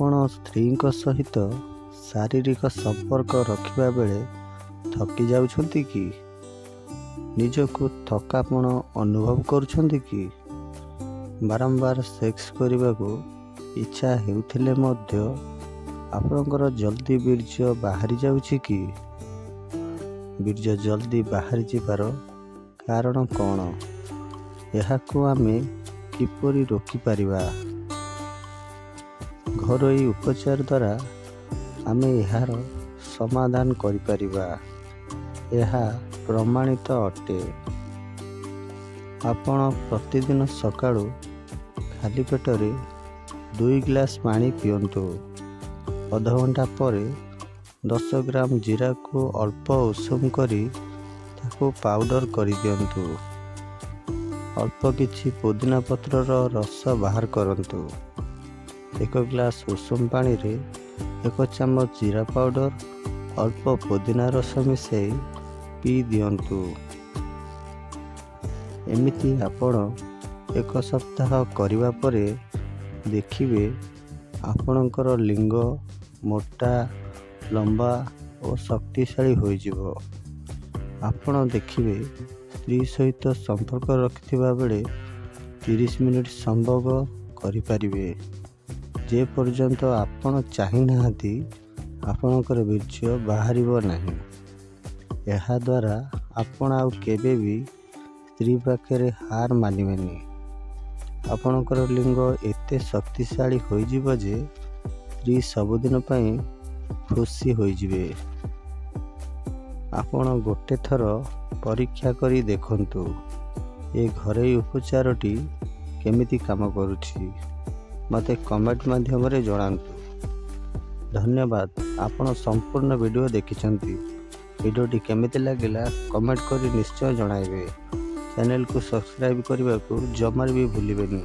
ଆପଣ ସ୍ତ୍ରୀଙ୍କ ସହିତ ଶାରୀରିକ ସମ୍ପର୍କ ରଖିବା ବେଳେ ଥକି ଯାଉଛନ୍ତି କି? ନିଜକୁ ଥକାପଣ ଅନୁଭବ କରୁଛନ୍ତି କି? ବାରମ୍ବାର ସେକ୍ସ କରିବାକୁ ଇଚ୍ଛା ହେଉଥିଲେ ମଧ୍ୟ ଆପଣଙ୍କର ଜଲ୍ଦି ବୀର୍ଯ୍ୟ ବାହାରି ଯାଉଛି କି? ବୀର୍ଯ୍ୟ ଜଲ୍ଦି ବାହାରି ଯିବାର କାରଣ କ'ଣ? ଏହାକୁ ଆମେ କିପରି ରୋକିପାରିବା? ଘରୋଇ ଉପଚାର ଦ୍ୱାରା ଆମେ ଏହାର ସମାଧାନ କରିପାରିବା, ଏହା ପ୍ରମାଣିତ ଅଟେ। ଆପଣ ପ୍ରତିଦିନ ସକାଳୁ ଖାଲି ପେଟରେ 2 ଗ୍ଲାସ୍ ପାଣି ପିଅନ୍ତୁ। ଅଧଘଣ୍ଟା ପରେ 10 ଗ୍ରାମ ଜିରାକୁ ଅଳ୍ପ ଉଷୁମ କରି ତାକୁ ପାଉଡ଼ର କରିଦିଅନ୍ତୁ। ଅଳ୍ପ କିଛି ପୋଦିନା ପତ୍ରର ରସ ବାହାର କରନ୍ତୁ। 1 ଗ୍ଲାସ୍ ଉଷୁମ ପାଣିରେ 1 ଚାମଚ ଜିରା ପାଉଡ଼ର, ଅଳ୍ପ ପୋଦିନା ରସ ମିଶାଇ ପିଇ ଦିଅନ୍ତୁ। ଏମିତି ଆପଣ 1 ସପ୍ତାହ କରିବା ପରେ ଦେଖିବେ ଆପଣଙ୍କର ଲିଙ୍ଗ ମୋଟା, ଲମ୍ବା ଓ ଶକ୍ତିଶାଳୀ ହୋଇଯିବ। ଆପଣ ଦେଖିବେ ସ୍ତ୍ରୀ ସହିତ ସମ୍ପର୍କ ରଖିଥିବା ବେଳେ 30 ମିନିଟ୍ ସମ୍ଭୋଗ କରିପାରିବେ। ଯେପର୍ଯ୍ୟନ୍ତ ଆପଣ ଚାହିଁନାହାନ୍ତି ଆପଣଙ୍କର ବୀର୍ଯ୍ୟ ବାହାରିବ ନାହିଁ। ଏହାଦ୍ୱାରା ଆପଣ ଆଉ କେବେ ବି ସ୍ତ୍ରୀ ପାଖରେ ହାର ମାନିବେନି। ଆପଣଙ୍କର ଲିଙ୍ଗ ଏତେ ଶକ୍ତିଶାଳୀ ହୋଇଯିବ ଯେ ସ୍ତ୍ରୀ ସବୁଦିନ ପାଇଁ ଖୁସି ହୋଇଯିବେ। ଆପଣ ଗୋଟେ ଥର ପରୀକ୍ଷା କରି ଦେଖନ୍ତୁ ଏ ଘରୋଇ ଉପଚାରଟି କେମିତି କାମ କରୁଛି। ମୋତେ କମେଣ୍ଟ ମାଧ୍ୟମରେ ଜଣାନ୍ତୁ। ଧନ୍ୟବାଦ, ଆପଣ ସମ୍ପୂର୍ଣ୍ଣ ଭିଡ଼ିଓ ଦେଖିଛନ୍ତି। ଭିଡ଼ିଓଟି କେମିତି ଲାଗିଲା କମେଣ୍ଟ କରି ନିଶ୍ଚୟ ଜଣାଇବେ। ଚ୍ୟାନେଲକୁ ସବସ୍କ୍ରାଇବ୍ କରିବାକୁ ଜମାରୁ ବି ଭୁଲିବେନି।